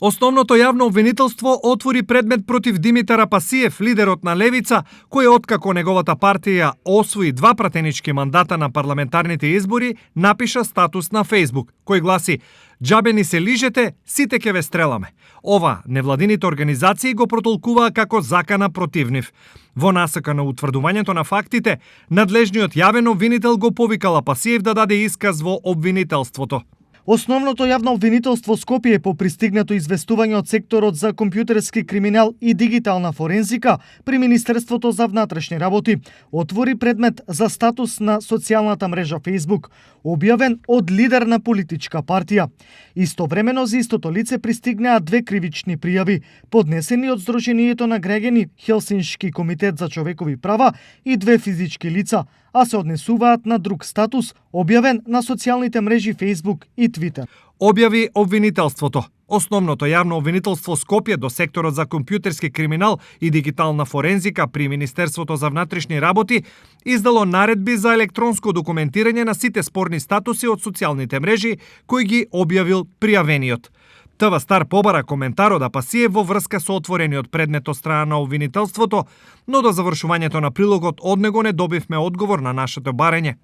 Основното јавно обвинителство отвори предмет против Димитар Апасиев, лидерот на Левица, кој откако неговата партија освои 2 пратенички мандата на парламентарните избори, напиша статус на Facebook, кој гласи: "Џабе ни се лижете, сите ќе ве стреламе." Ова невладините организации го протолкуваа како закана против нив. Во насока на утврдувањето на фактите, надлежниот јавен обвинител го повикал Апасиев да даде исказ во обвинителството. Основното јавно обвинителство Скопје по пристигнато известување од секторот за компјутерски криминал и дигитална форензика при Министерството за внатрешни работи отвори предмет за статус на социјалната мрежа Facebook, објавен од лидер на политичка партија. Истовремено за истото лице пристигнаа 2 кривични пријави, поднесени од Сдруженијето на граѓани Хелсиншки комитет за човекови права и 2 физички лица, а се однесуваат на друг статус, објавен на социјалните мрежи Facebook и Twitter. Објави обвинителството. Основното јавно обвинителство Скопје до секторот за компјутерски криминал и дигитална форензика при Министерството за внатрешни работи издало наредби за електронско документирање на сите спорни статуси од социјалните мрежи кои ги објавил пријавениот. ТВ Стар побара коментар од Апасиев во врска со отворениот предмет од страна на обвинителството, но до завршувањето на прилогот од него не добивме одговор на нашето барање.